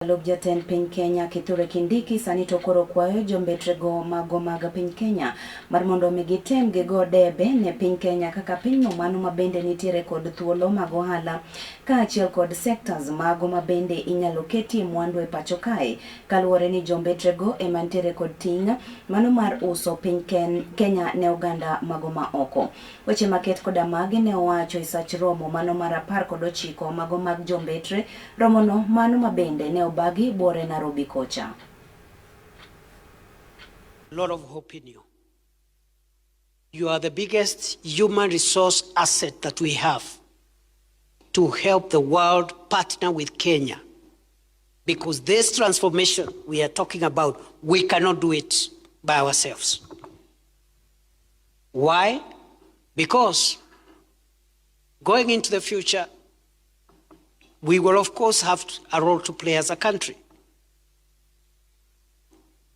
Jalup jatend piny Kenya Kithure Kindiki sani to koro kwayo jombetrego mago mag piny Kenya mar mondo mi gitem gigo debe ne piny Kenya kaka pinyno mano ma bende nitiere kod thuolo mag ohala kaachiel kod sectors mago ma bende inyalo ketie mwandu e pacho kae kaluwore ni jombetrego ema nitiere kod ting' mano mar uso piny Kenya ne oganda mago ma oko. Weche maket koda magi ne owacho e sach romo mano mar 19 mago mag jombetre. Romono mano ma bende ne obagi buore Nairobi kocha. Lot of hope in you. You are the biggest human resource asset that we have to help the world partner with Kenya. Because this transformation we are talking about, we cannot do it by ourselves. Why? Because going into the future, we will of course have a role to play as a country.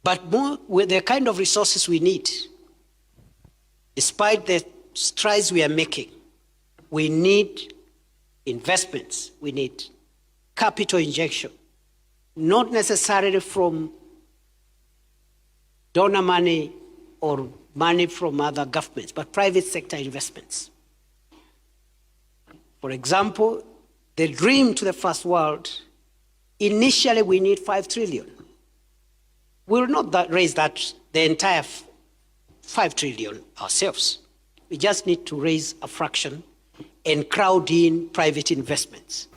But more with the kind of resources we need, despite the strides we are making, we need investments, we need capital injection, not necessarily from donor money or money from other governments, but private sector investments. For example, the dream to the first world, initially we need 5 trillion. We will not raise that the entire 5 trillion ourselves. We just need to raise a fraction and crowd in private investments.